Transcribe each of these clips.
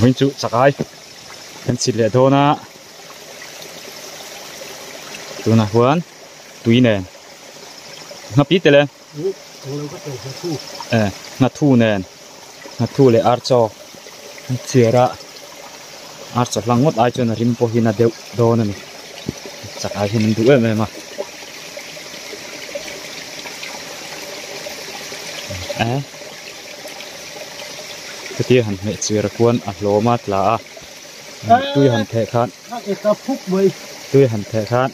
Vawiin chu chakai kan chhit leh dawn a tunah huan tui nen nghapi tel e eh nghathu nen nghathu leh ar chaw an chhiar a ar chaw hlang ngawt ai chuan a rim pawh hi na deuh dawn a ni chakai hian an duh em em a eh. Hetia han hmeh chir khuan a hlawm a tla a tui han theh khan tui han theh khan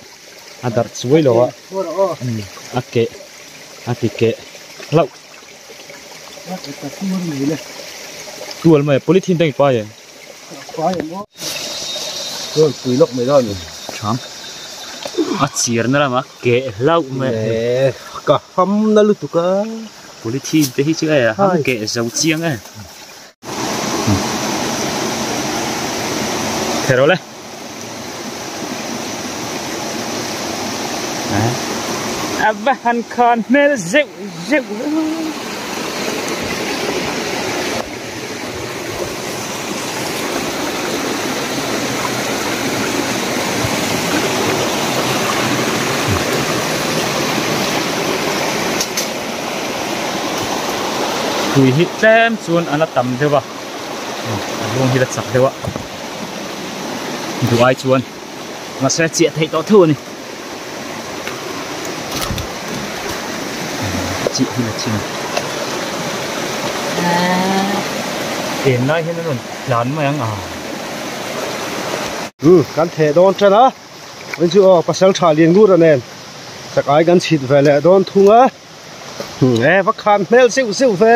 a darh chuai lo a a keh a ti keh hlauh tual mai a polythene te ang i pai em tham a chir na lamah keh hlauh mai ka ham na lutuk a. Polythene te hi chu e ham keh zo chiang e. Thei rawh le. A va han khan hmel zeuh zeuh. Tui hi tlem chuan a la tam deuh a a luang hi la chak deuh a duh ai chuan mahse a chiah theih tawh tho a ni chiah hi la chin en lai hian a rawn tlan mai ang a. Umm kan theh dawn tan a. Vawiin chu aw pasal tha lian ngur a nen chak ai kan chhit ve leh dawn thung a e va khan hmel zeuh zeuh ve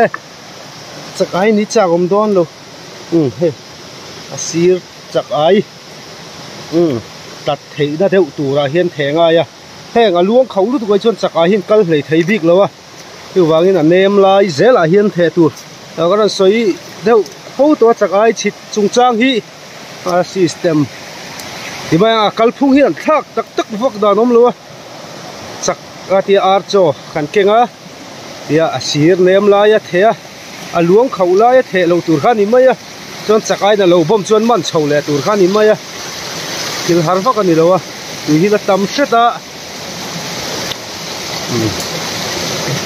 chak ai ni chak awm dawn lo umm hei a sir chak ai umm tat theih na deuh turah hian theh ngai a heng a luang kho lutuk ai chuan chak ai hian kal hlei thei bik lo a chuvangin a nem lai zelah hian theh tur ka rawn sawi deuh fo tawh a chak ai chhit chungchang hi. A system ti mai a kalphung hi an thlak tak tak vak dan awm lo a chak a tia ar chaw kan keng a tia a sir nem lai a theh a a luang khauh lai a theh loh tur kha a ni mai a chuan chak aiin a lo bawm chuan man chho leh tur kha a ni mai a thil har vak a ni lo a tui hi la tam hret a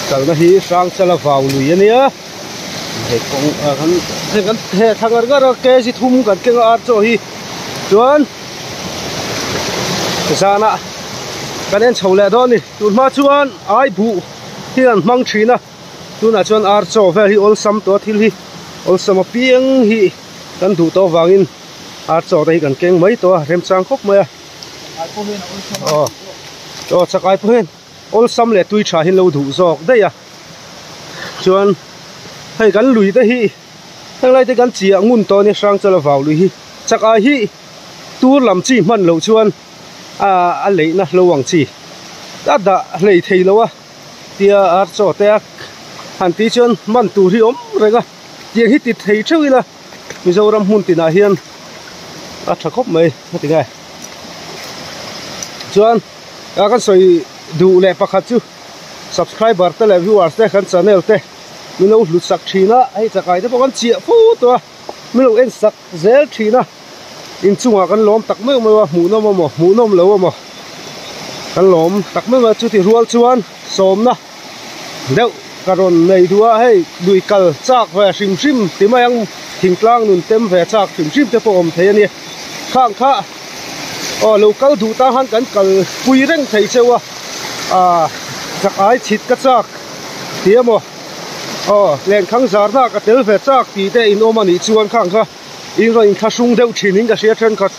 kalna hi Hrangchala vau lui a nia. Hei kawng ah khan hei kan heh thla ngar ngar a kg thum kan keng a ar chaw hi chuan zanah kan en chho leh dawn a ni tun hma chuan ai buh hi an hmang thin a tunah chuan ar chaw vel hi awlsam tawh a thil hi awlsam apiang hi kan duh tawh avangin ar chaw te hi kan keng mai tawh a remchang khawp mai a aw aw chakai pawh hian. Awlsam leh tui tha hi an lo duh zawk daih a, chuan hei kan lui te hi heng lai te kan chiah ngun tawh a nia Hrangchala vau lui hi chak ai hi tur lam chi hman loh chuan ah a leihna hlo ang chi a dah hlei thei lo a tia ar chaw te a han tih chuan hman tur hi awm reng a tiang hi ti thei theuh ila Mizoram hmun tinah hian a tha khawp mai a ti nge chuan. A kan sawi duh leh pakhat chu subscriber te leh viewers te kan channel te min lo hlut sak thin a hei chakai te pawh kan chiah fo tawh a min lo en sak zel thin a inchungah kan lawm tak meuh meuh a hmuhnawm emaw hmuhnawm lo emaw kan lawm tak meuh a chuti rual chuan sawmna deuh ka rawn nei duh a hei lui kal chak ve hrim hrim ti mai ang thingtlang nun tem ve chak hrim hrim te pawh awm thei a ni khang kha. Aw lo kal duh tan khan kan kal pui reng thei cheu a ah chak ai chhit ka chak tih emaw aw lenkhang zarna ka tel ve chak tih te in awm a nih chuan khang kha in rawn inthlahrung deuh thin in ka hria thenkhat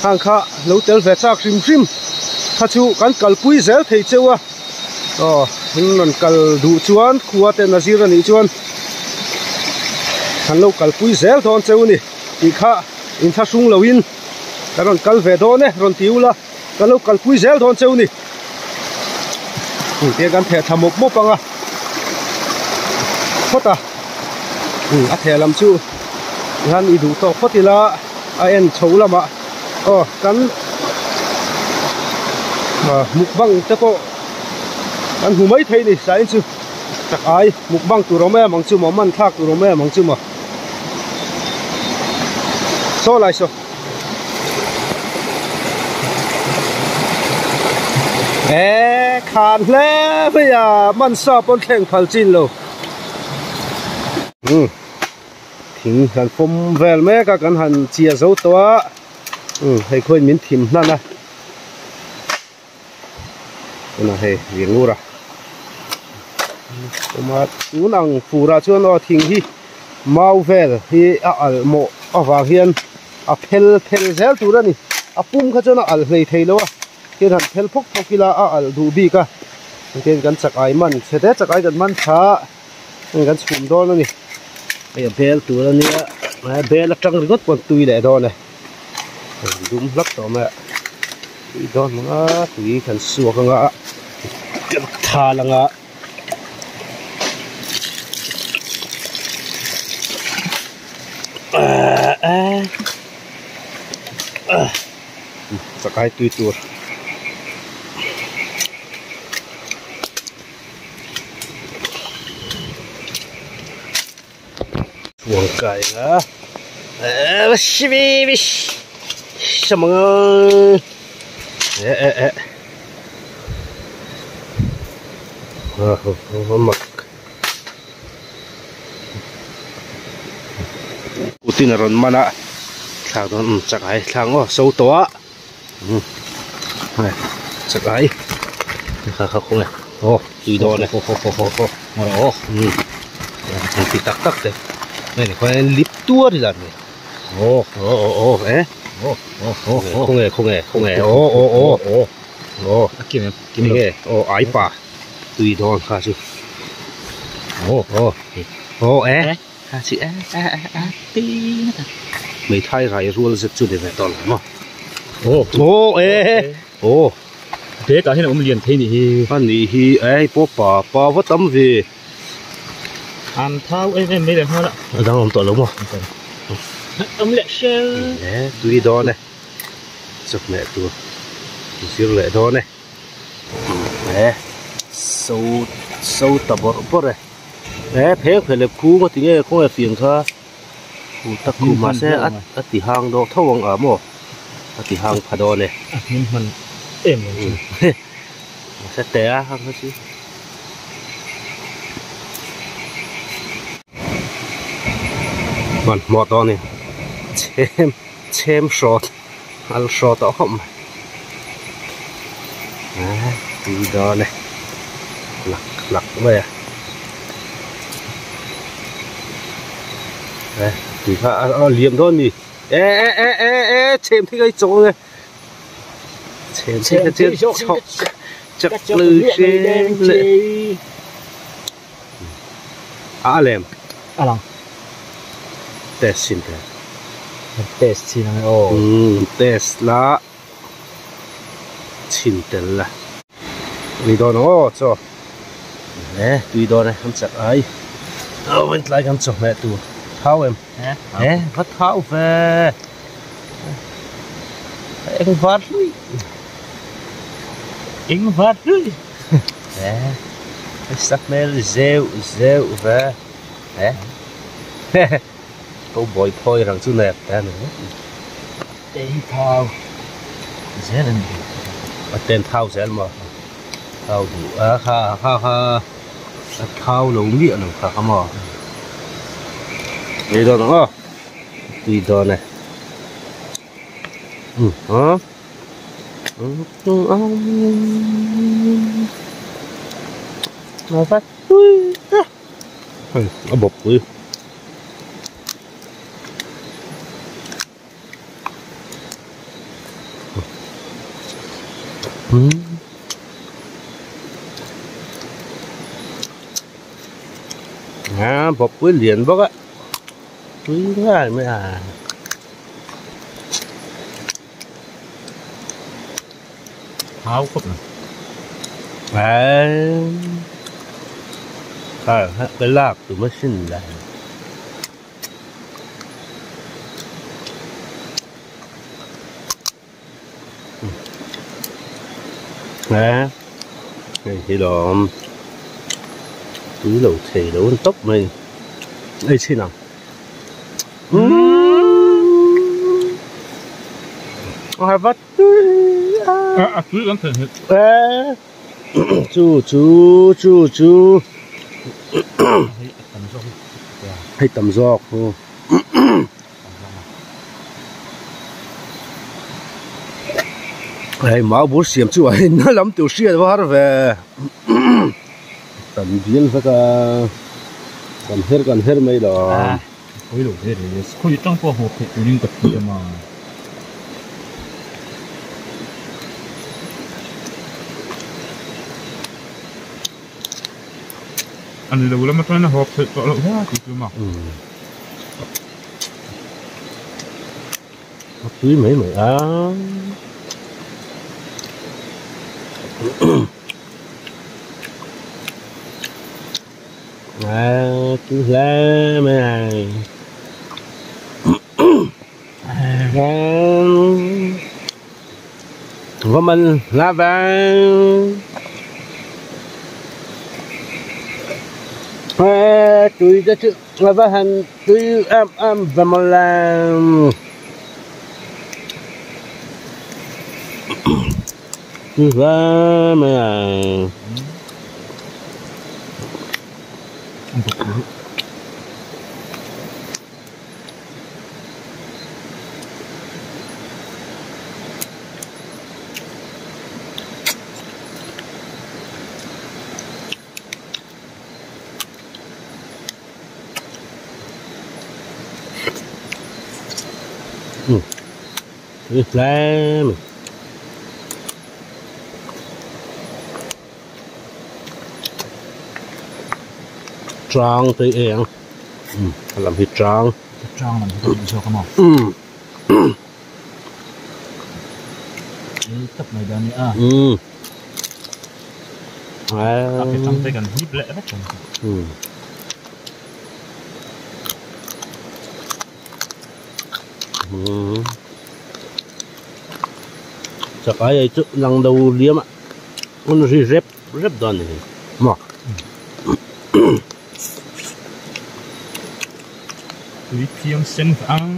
khang kha lo tel ve chak hrim hrim kha chu kan kalpui zel thei cheu a aw in rawn kal duh chuan khua te nazir a nih chuan kan lo kalpui zel dawn cheu a ni tih kha. Inthlahrung loin kan rawn kal ve dawn e, rawn ti ula, kan lo kalpui zel dawn cheu ni. Tiang kan theh thla mawp mawp ang a, phawt a, a theh lam chu hian i duh tawk phawt ila a en chho lamah aw kan mukbang te pawh kan hmu mai thei ni sain chu chak ai mukbang tur awm em ang chu maw man thlak tur awm em ang chu maw. Saw lai saw. E khan hle mai a man sa pawn thleng phal chin lo. Um thing kan fawm vel mek a kan han chia zo tawh a um hei khuain min thim hnan a tunah hei ringur a awm a tun ang furah chuan aw thing hi mau vel hi a alh mawh avang hian a phel phel zel tur a ni a pum kha chuan a alh hlei thei lo a tin han phel phawk phawk ila a alh duh bik a tin kan chak ai man chhe te chak ai kan man tha a kan chhum dawn a ni hei a bel tur a nia bel atang ringawt pawh an tui leh dawn e dum hlak tawh mai a tui dawn ang a tui kan suak ang a kan thal ang a chakai tui tur. Chuang kai anga e e e kutin a rawn man a thlak dawn um chakai thlang aw so tawh a um chakai kha kha khawnge aw tui dawn e aw um ti tak tak te hei khawnge lip tuar ila ni aw aw aw e khawnge khawnge khawnge aw aw aw aw a kim em kim lo nge aw ai pa tui dawn kha chu aw aw aw e kha chi a a a ti hmeithai rai rual zet chu ni ve tawh lo maw aw aw e aw bag ah hian a awm lian thei nih hi a nih hi e hei pawh pa pa va tam ve an thau em em mai leh nghal a a dang awm tawh lo maw awm leh hrel e tui dawn e chawhmeh tur zir leh dawn e e so so ta bawrh bawrh e e pheng phe leh khung a ti nge khawnge fian kha u tak khu mahse a a ti hang dawh tho ang a maw a ti hang pha dawn e a hmin hman em em chu mahse te a hang kha chu hmanhmawh tawh a ni chhem chhem hrawt al hrawt tawh khawp mai a tui dawn e hlak hlak mai a e tui kha a liam dawn a ni e e e e e chhem thei ka chawk ang e chhem thei ka chawk chak lui hrem leh a lem a lang test chin te test chin ang e aw um test la chhin tel la tui dawn ang aw chaw e tui dawn e kan chak ai aw en tlai kan chawhmeh tur thau em e va thau ve eng var hlui eng var hlui e sa hmel zeuh zeuh ve e ko bawi phawi rang chu nep te ani ei thau zel ani a ten thau zel maw thau duh a kha kha kha a thau lo miah lo kha kha maw tui dawn ang aw tui dawn e um ha hei a bawp pui. A bawp pui lian bawk a tui ngai mai a. Thau khawp mai. A cái lạc tụi mới xin lại. Nè, thì đó túi lẩu thể đấu tốc mình. Đây xin nào. A va tui a. A tui kan theih nghet. E chu chu chu chu. Hei a tam zawk hi. Hei tam zawk hu. Hei mau bur siam chu a na lam tur hriat va har ve. Kan bial vek a. Kan her kan her mai lo. Pawilo ve re. Khawi tang pawh hmuh theih turin ka thiam a. A ni lo lam atangin a hawp theih tawh loh hle tih chu maw. A tui mai mai a. À, tui hle mai này. Va man la vang. Tui te chu a va han tui em em ve maw le. Tui hle mai a. Tui hle mai. Trang tui eng. A lam hi trang. Trang lam hi ka duh zawk a maw? Ei tawp mai dawn a ni a. A ke tang te kan hip leh vek ang. Chakai ei chu lang do liam a an ri rep rep dawn a ni maw. Tui phiang sen vang.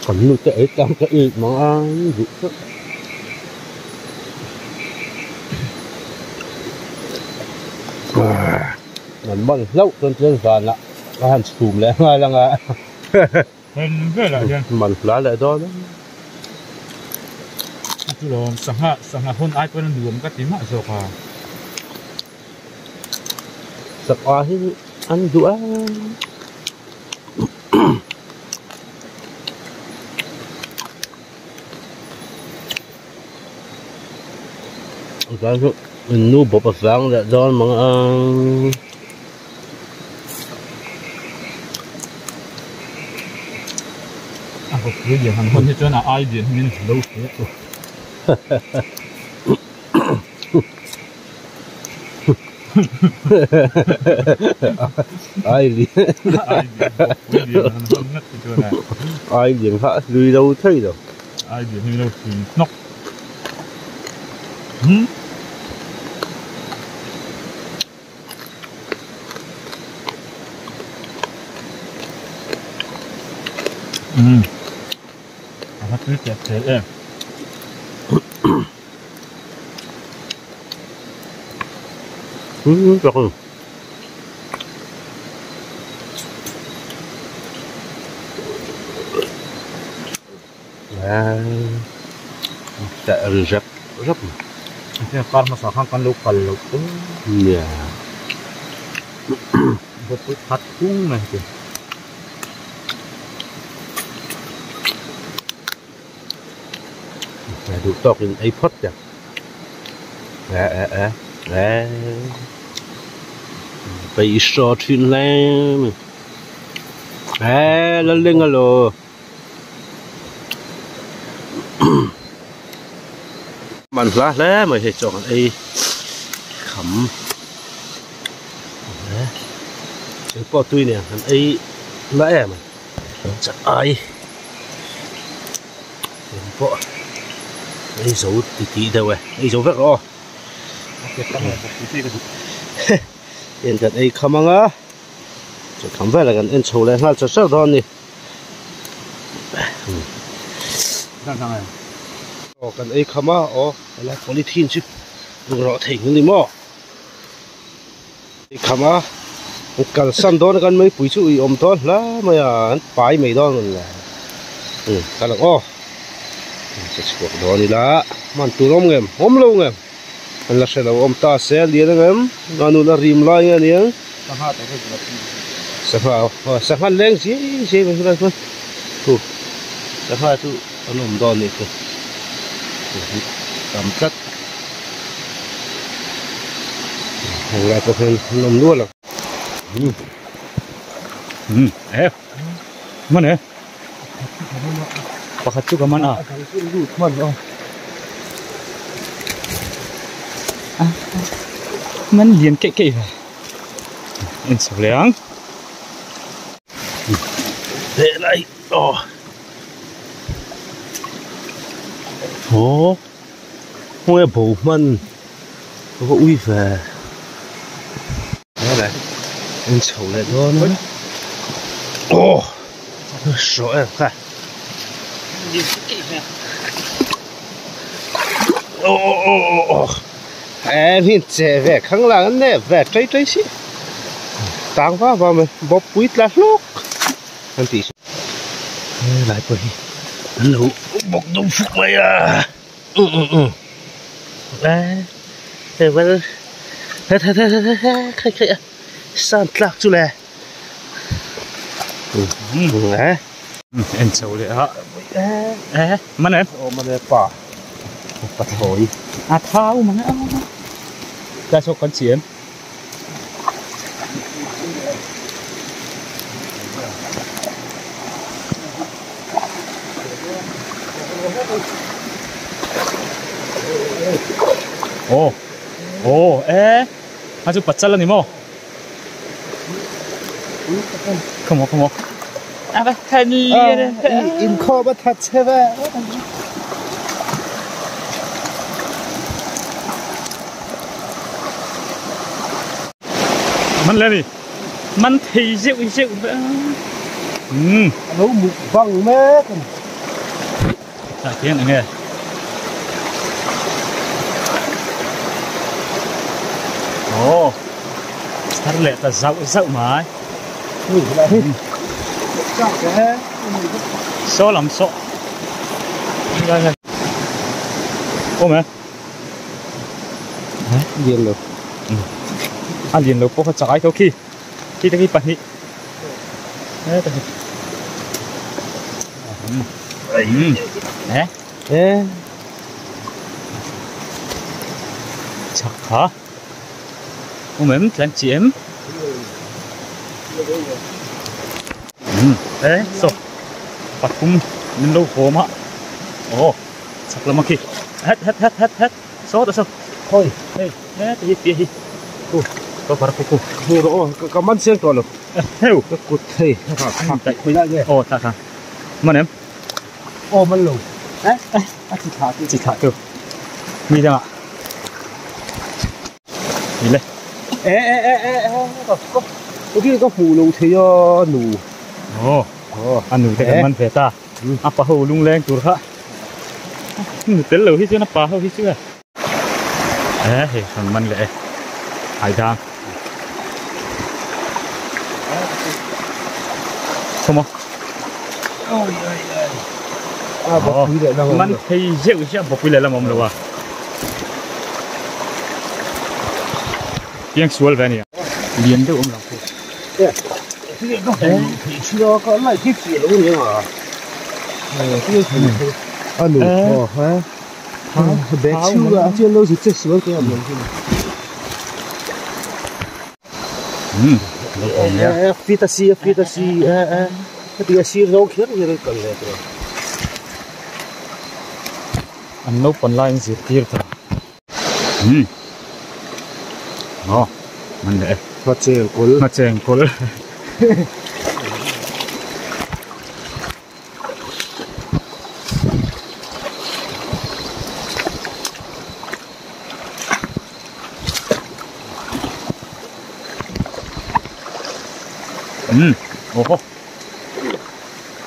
Kan nu te ei tlang ka it mang a duh tlat. An man hlauh chuan chuan vanah a han chhum leh nghal ang a. Hen velah hian. Man hla leh dawn a. Chu lawm sangha sangha hawn ai pawn a nuam ka ti mah zawk a. Sangha hi an duh a. Chuan chu nu bawp a vang leh dawn mang a. A bawp pui lian han hawn hi chuan a ai lian hi min lo hria a. Ai lian ai lian kha a hlui lo thei lo. Ai lian hi lo hlui hnawk. A va tui teh tel em. Rep rep kar hmasa khan kan lo kal lo nia bawpui khat kung mai te. Duh tawkin ei phawt te e e e e pei saw thin hle mai e Lalling alo man hla hle mai hei chaw kan ei kham e pawh tui nen kan ei la em a chak ai. Eng pawh ei zo ti tih deuh e ei zo vek rawh aw en kan ei kham ang a chaw kham velah kan en chho leh nghal char char dawn a ni. Aw kan ei kham a aw helai polythene chu rawh thei nghulh ni maw ei kham a kalsan dawn a kan meipui chu ui awm dawn hle mai a an pai mai dawn a ni le umm kal ang aw che chhuak dawn ila hman tur awm ngem awm lo ngem an la hre lo awm ta se a lian angem a nun a rim lai nge aniang sangha sangha leng zing zing mai helai chuan thu sangha chu an awm dawn anih chu tam tlat helai pawh hian an awm nual ang. Um e man e pakhat chu ka man a man lian keih keih ve en chho leh ang helai aw aw hmui a bo hman ka va ui ve. En chho leh dawn a aw hrawh em kha aw aw aw aw em hi che ve khang lang an nep ve tei tei si tang va va mai bawp pui tla hlawk an tih chu helai pawh hi an lo bawk dum fuk mai a. San tlak chu le en chho leh a e man em aw man e pa pathlawi a thau mang e tlai saw kan chi em Ồ, ồ, ê, a chu pachal ani maw? Come on, come on. A va han lian a. Inkhawm a that che ve. Man le mi. Man thei zeuh zeuh ve. Um. Lo muk bang mek. Tah khian enge. Oh. Thar leh ta zauh zauh mai. Saw lam saw. Awm e. Lian lo. A lian lo pawh kha chak ai tho khi. Khi te khi pahnih. He ta khi. He. He. Chak kha. Awm em tlan chi em. He saw. Pathum min lo vawm a. Aw. Chak lam a khi. Het het het het het. Saw ta saw. Khawi. Hei he ti hi tia hi. Khu ka var khu khu. Hmu rawh aw ka man chiang tawh lo. Heu. Ka kut hei ka khak daih khawi lai nge. Aw thla thla. Man em? Aw man lo. Eh a chi thlah tu. Chi thlah tu. Mi dangah. Ni le. E e e e e ka ka ka ka hmu lo thei a nu. Aw. A nu te kan man ve ta. A pa ho lungleng tur kha nu tel lo hi chuan a pa ho hi chu e e hei hran man leh e haidang không man thei zeuh zeuh bawkpui leh lam awm lo a piang sual ve a ni lian deuh awm lo khu. An naupang laiin zirtir ta. Umm aw man leh e Hmacheng kawl Hmacheng kawl Umm aw haw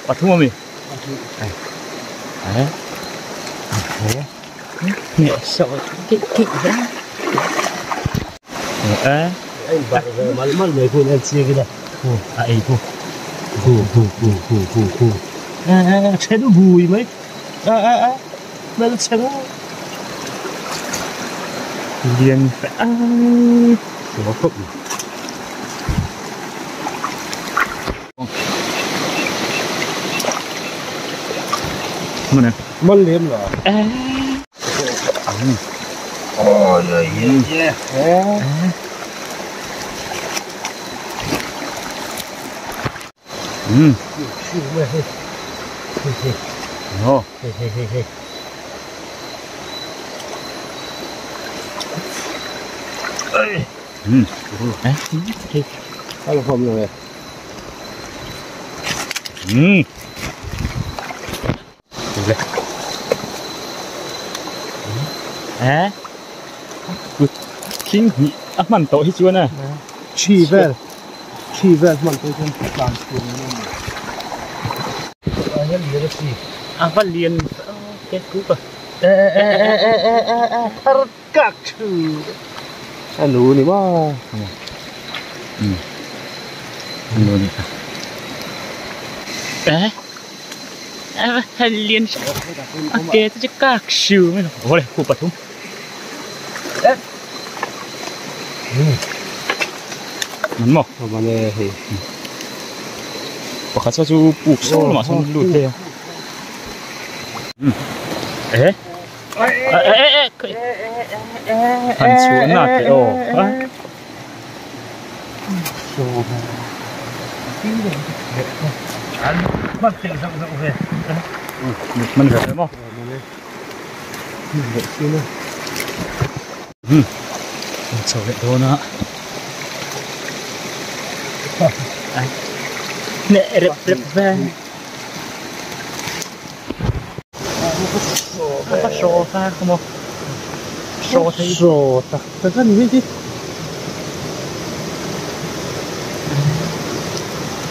pathum ami eh. Nè sợ kị kị ra. Ê. Anh bạn về mal mal mấy con em chia cái này. À ei cô. Hu hu hu hu hu hu. À à nó bùi mấy. À à à. Nó chén. Liên phải. Nó khóc. Mà nè. Mất liếm rồi. Ôi yeah yeah yeah. Ừ. Ồ. Ừ. Ăn không rồi. Ừ. Được. À. Kinh à man to hi chuan à. Chi vel. Chi vel man to chuan tlan chuan. À nhân liền cái gì? À văn liền cái cú à. Ê ê ê ê ê ê ê thar các chữ. Anh lú nè mà. Ừ. Anh lú nè. Ê. À liền. À cái cái các siêu mới. Ôi, khu bật thúng. Mình mò. Mà nè thì. Bà sao chú buộc số mà xong lụt theo. Ê. Ê ê ê. Hành xuống nè cái ồ. Bắt tiền rộng rộng về. Mình về mò. Mình về xin nữa. Chào lại thôi nữa. Nè rập rập về. Có sò pha không ạ? Sò thấy sò ta, ta cái gì chứ?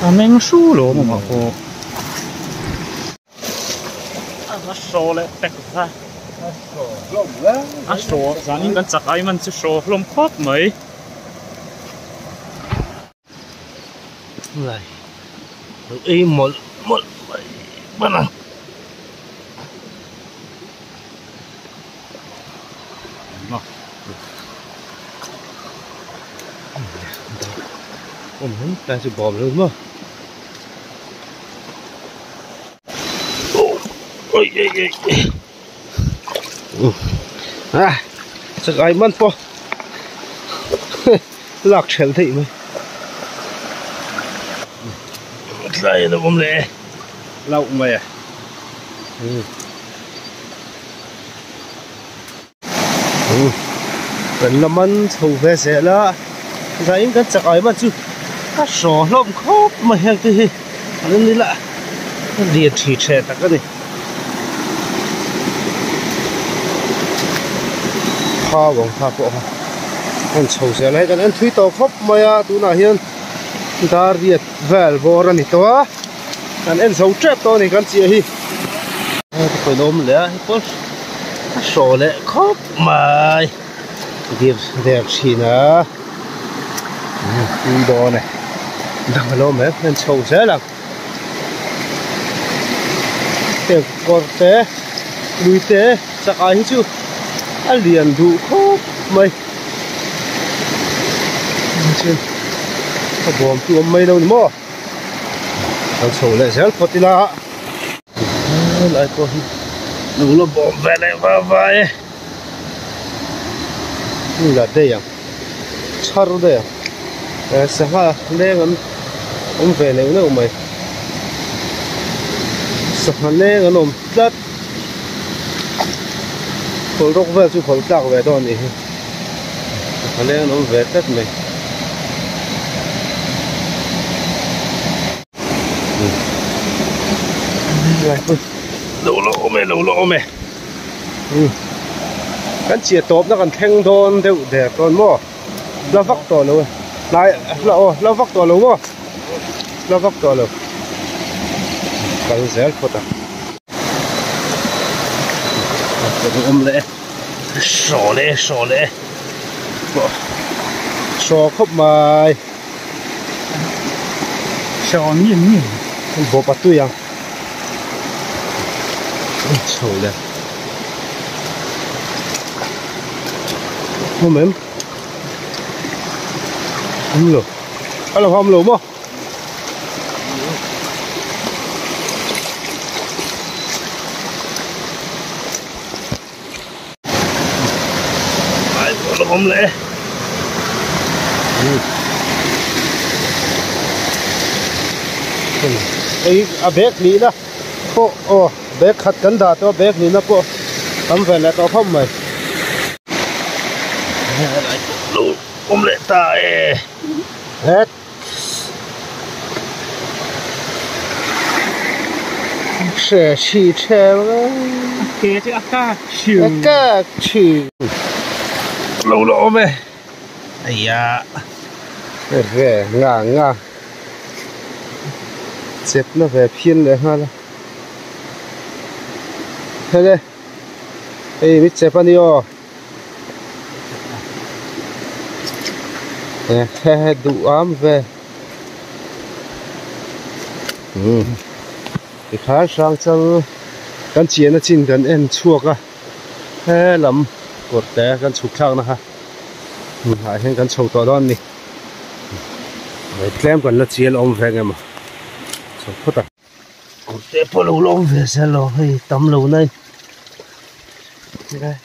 À mình su lỗ mà mà cô. À sò lại tẹt ra. À sò, giờ những cái chặt ai mình chỉ sò lom khóc mấy. Này, ấy một một bắt nào. Ôm ta sẽ bòm luôn mà. Ôi ôi ôi. À, chắc ai mất po. Lạc chèn thị mày. Lại nó bom lẹ. Lâu mày à. Cần làm ăn thầu về sẽ là ra những cái chặt ấy mà chứ các sò lộm khóc mà hàng cái nên đi lại địa chỉ trẻ ta cái này pha vòng pha bộ còn sầu sẽ lấy cái ăn thủy tàu khóc mà ya tu na hiền ta riết vel bor ani to an en zo trep to ni kan chi hi phải nôm lẹ có sò lẹ khóc mà đẹp đẹp chi nè đồ này đang lôm hết nên sầu sẽ là tiền con té đuôi té chắc ai chứ ăn liền đủ khóc mày trên có bom tu mày đâu nữa đang sầu lại sẽ có tí la lại có đủ là bom về lại vào vai là đây à char đây à sẽ ha lên ông về này nữa mày sẽ ha lên ông tắt khẩu rốc về chứ khẩu tạc về đó nhỉ ha lên ông về tắt mày lỗ lỗ mày lỗ lỗ mày cái chia tốp nó còn thanh đôn đều để con mò nó vắt to luôn lại là nó vắt to luôn nó vắt to luôn cái dễ phật à Awm leh hraw leh hraw leh hraw khawp mai hraw ngin ngin bawp a tui ang chho le awm em awm lo a lo awm lo maw. Ai pawh lo awm leh e. Hei a bag hnihna pawh aw bag khat kan dah tawh a bag hnihna pawh tam ve leh tawh khawp mai. Ai pawh lo awm leh ta e. Het. Hre chhi chhe Ke chu a kak chhu. A kak chhu. Lo la awm e. Aya. Re nga nga. Chep na ve phian leh nghal a. Hele. Hei mi chep ani aw. He duh am ve umm tikhan hrangchal kan chian a chin kan en chhuak a he lam kawr te kan chhuk thlak na kha ah hian kan chho tawh dawn a ni tlem kan la chial awm ve ang emaw chho phawt ang. Kawr te pawh lo la awm ve zel lo hei tam lo na in tilai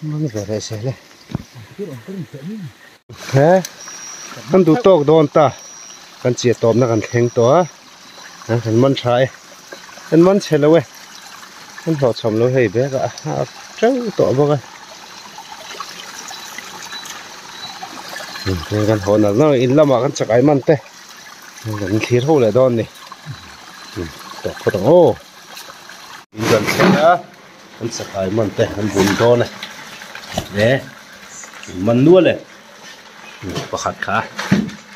man ve leh zel e he kan duh tawk dawn ta kan chiah tawp na kan thleng tawh a kan man tha e kan man chhe lo e kan hlawhchhawm lo hei bag ah a teuh tawh bawk a kan haw nalh nalh in lamah kan chakai man te. Kan thlir ho leh dawn ni tawh phawt ang aw in kan thleng a kan chakai man te an bun dawn a e man nual e pakhat kha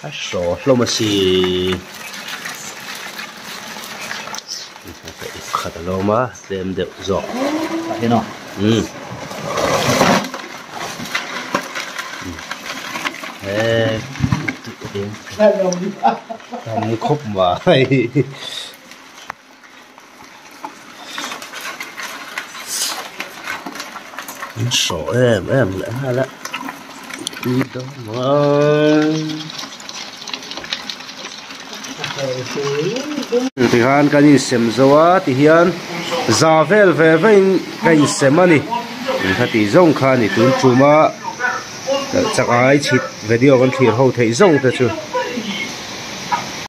a hraw hlawm a si khat a lo awm a tlem deuh zawk umm he. Tam khawp mai. An hrawh em em leh nghal a tui dawn mai. Tikhan kan insem zo a tihian za vel ve vein ka insem a ni. Kha tih zawng kha a ni tun tum a. Chakai chhit video kan thlir ho theih zawng te chu.